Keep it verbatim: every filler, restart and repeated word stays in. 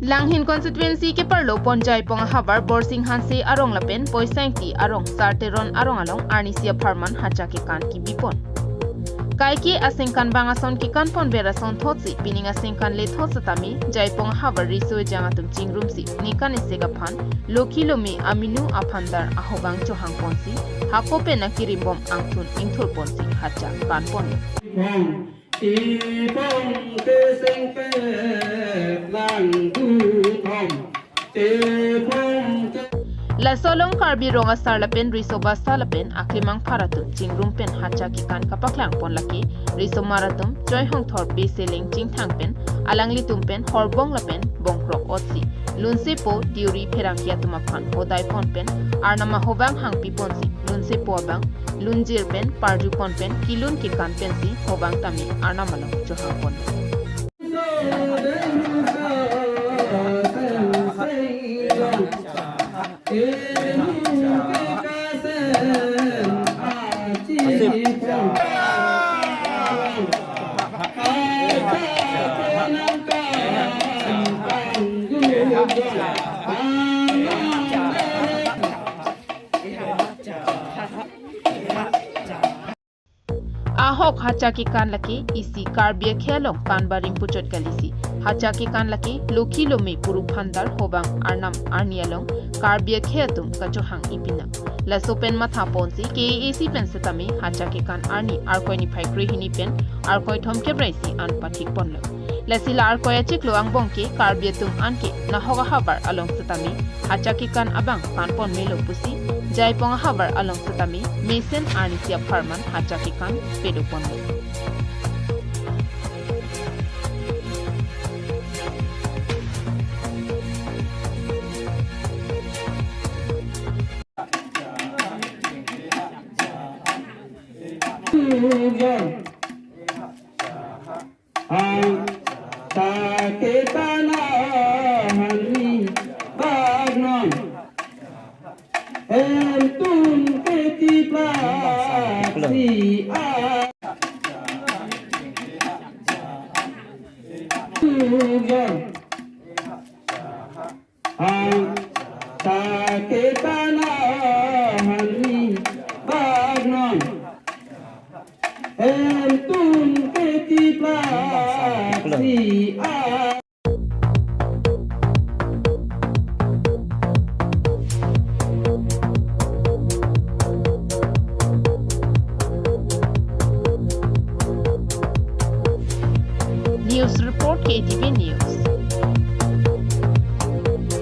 Langhin constituency keparlo pon Jaipong ahavar Borsing Hanse arong lapen Poisa Ingti arong, Sar Teron arong along arnisi apharman hacha kekan kibipon. Kaike asengkan bang ason kekan ponver ason thotsi pining asengkan le thot setame Jaipong ahavar riso ejang atum chingrumsi ningkan isek aphan lokhi lomi aminu aphandar ahobang chohang ponsi hako pen akirimbom angthun ingthur ponsi hacha kan ponlo. Bong, ipong keseng pet lang du thom, ipong ke- Laso along Karbi Rong Asar lapen Riso Basta lapen aklimang phar atum chingrum pen hacha kekan kapaklang pon lake risomar atum Joy Hongthor Bey Seleng Chingthang pen alanglitum pen horbong lapen bongkrok otsi lunsepo, diuri, pherangke atum aphan hodai pon pen Arnam ahobang hangpi ponsi lunsepo abang lunjir pen parju pon pen kilun kekan pensi hobang tame Arnam along chohang pon. Ahok hacha kekan lake isi Karbi akhei along kanbarim puchot kalisi. Hacha kekan lake lokhi lomi puru phandar hobang arnam arni along Karbi akhei atum kachohang ipinang. Laso pen matha ponsi K A A C pen setame hacha kekan arni Arkoi niphai krehini pen Arkoi thomkep ra isi an pathik ponlo. Lasi la Arkoi achiklo angbong ke Karbi atum anke nahok ahavar along setame hacha kekan abang kan pon melo pusi Jaipong ahavar along setame mesen arnisi apharman hacha kekan pedo ponlo. Ang ta ketan arni bak non. Hem tum ketiplak si a. Tujon. Ang ta ketan arni bak non. Hem tum ketiplak si a. News report, K T V News.